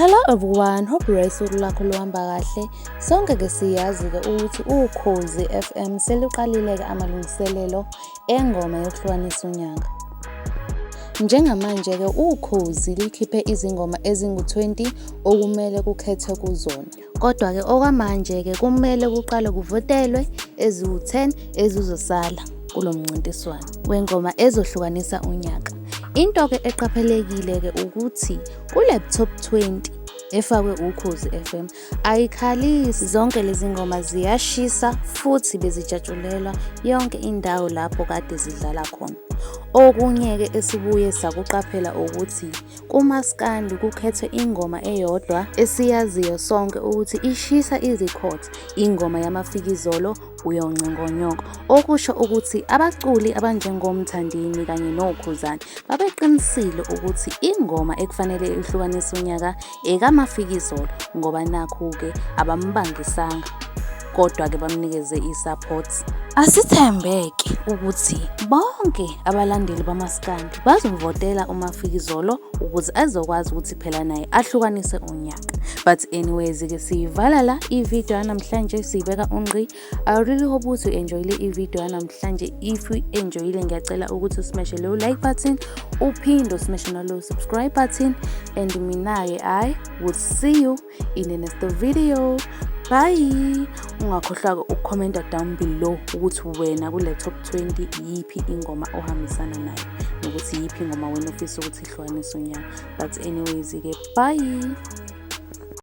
Hello everyone, hope usuku lwakho luhamba kahle. Sonke-ke siyazi-ke ukuthi Ukhozi FM seluqalile-ke amalungiselelo engoma yokuhlukanisa unyaka. Njengamanje-ke Ukhozi likhiphe izingoma ezingu-20 okumele kukhethwe kuzona. Kodwa-ke okwamanje-ke kumele kuqale kuvotelwe eziwu-10 ezizosala kulo mncintiswano wengoma ezohlukanisa unyaka. Into-ke eqaphelekile-ke ukuthi kule top 20 efakwe Ukhozi FM ayikhalisi, zonke lezi ngoma ziyashisa futhi bezijatshulelwa yonke indawo lapho kade zidlala khona. Okunye-ke esibuye sakuqaphela ukuthi kumaskandi kukhethwe ingoma eyodwa esiyaziyo sonke ukuthi ishisa izikhotha, ingoma yaMafikizolo uYoncengonyoko, okusho ukuthi abaculi abanjengoMthandeni kanye noKhuzani babeqinisile ukuthi ingoma ekufanele ihlukanise unyaka ekaMafikizolo ngoba nakhu-ke abambangisanga kodwa-ke bamnikeze i-support. Asithembeke ukuthi bonke abalandeli bamaskandi bazomvotela uMafikizolo ukuze azokwazi ukuthi phela naye ahlukanise unyaka. But anyways-ke siyivala la i-video yanamhlanje, siyibeka ungqi. I really hope ukuthi u-enjoyile i-video yanamhlanje. If u-enjoyile, ngiyacela ukuthi usmashe leyo like button, uphinde usmashe nalo subscribe button, and mina-ke I will see you in the next video. Bye. Ungakhohlwa-ke ukukhomenta down below ukuthi wena kule top 20 iyiphi ingoma ohambisana nayo nokuthi iyiphi ingoma wena ofisa ukuthi ihlukanise unyaka. But anyways-ke, bye.